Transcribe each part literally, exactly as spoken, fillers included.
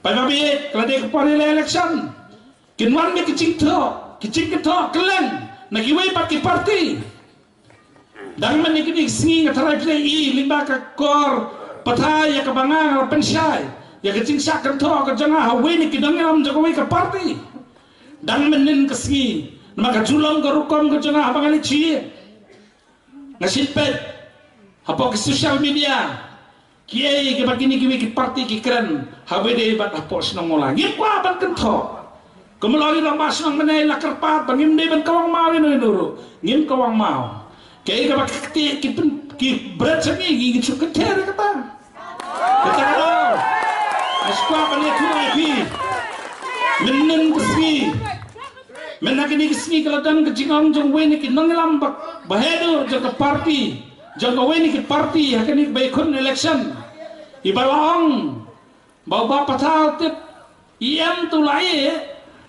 Paidbah ba ïeit, ka la dei ka por ïaleh election. Kin wan beit ki jingthoh, ki jingthoh kylleng na kiwei pat ki party. Dang mynne kine ki sngi nga tharai phi i lyngba ka kor pathai ïa kaba nga la pynshai ïa ka jingshah kynthoh ka jong nga ha uwei na ki nongïalam jong kawei ka party. Dang mynne ka sngi, namar ka ju long ka rukom ka jong nga haba nga leit sha ïing. Nga sngewthuh hapoh ki social media kiei kiba kine kiwei ki party ki kren ha kaba ïadei bad hapoh shnong Mawlai. Ngim kwah ban kynthoh. Kumno la ong ba shnong mynne la kyrpad ba ngim dei ban kawang maw ïa uno uno ruh. Ngim kawang maw. Kiei kiba ki kti ki pyn, ki bret sha ngi, ngi shu kynther ïa kata. Kata ka daw, nga sngewkwah ban ïathuh ïa phi. Mynne ka sngi, mynne kine ki sngi ka la don ka jingong jong uwei na ki nongïalam ba, ba haduh jong ka party, jong kawei na ki party ha kane ka bai khun election. Iba la ong ba u Bah Pathaw tip E M tu la ïeh,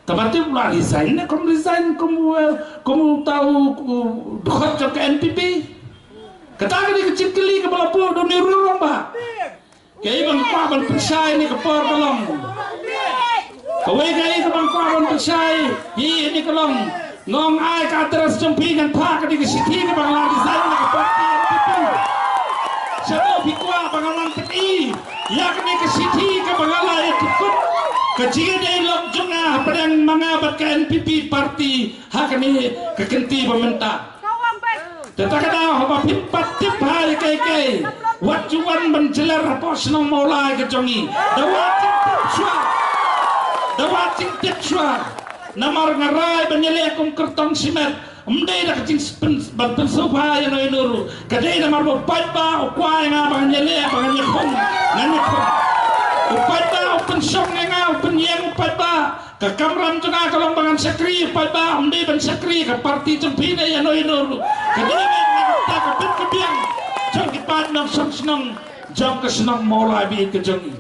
tangba tip u la resign ne kum resign kum u, kum uta u, u dkhot jong ka N P P. Kata ka dei ka jingkylli kaba la buh da une u rangbah. Kaei ba nga kwah ban pynshai ne ka por ka long. Kawei kaei kaba nga kwah ban pynshai ïa ine ka long, nga ong ai ka address jong phi ngan phah ka dei ka shithi kaba nga la resign na ka party N P P. Shano phi kwah ba nga nang pyni ïa kane ka shithi kaba nga la ïa tukut ka jingïadei lok jong nga hapdeng ma nga bad ka N P P party ha kane ka kynti ba mynta. Te ta ka daw haba phim pat tip bha ïa kaei kaei, wat ju wan ban jylliew hapoh shnong Mawlai ka jong ngi. Da wat jingtip shuwa. Da wat jingtip shuwa. Namar nga rai ban ïaleh kum kyrtong shimet. Ym dei da ka jingpyn, ban pynsngewbha ïa uno uno ruh. Ka dei namar ba u paidbah u kwah ïa nga ba ngan ïaleh ba ngan ïakhun. Ngan ïakhun. U paidbah u pynshong ïa nga, u pynïeng u paidbah. Ka kamram jong nga ka long ba ngan shakri ïa u paidbah, ym dei ban shakri ïa ka party jong phi ne ïa uno uno ruh. Ka dei ba ngan ta ka bit ka biang jong ki paid nongshong shnong jong ka shnong Mawlai ba ïeit ka jong ngi.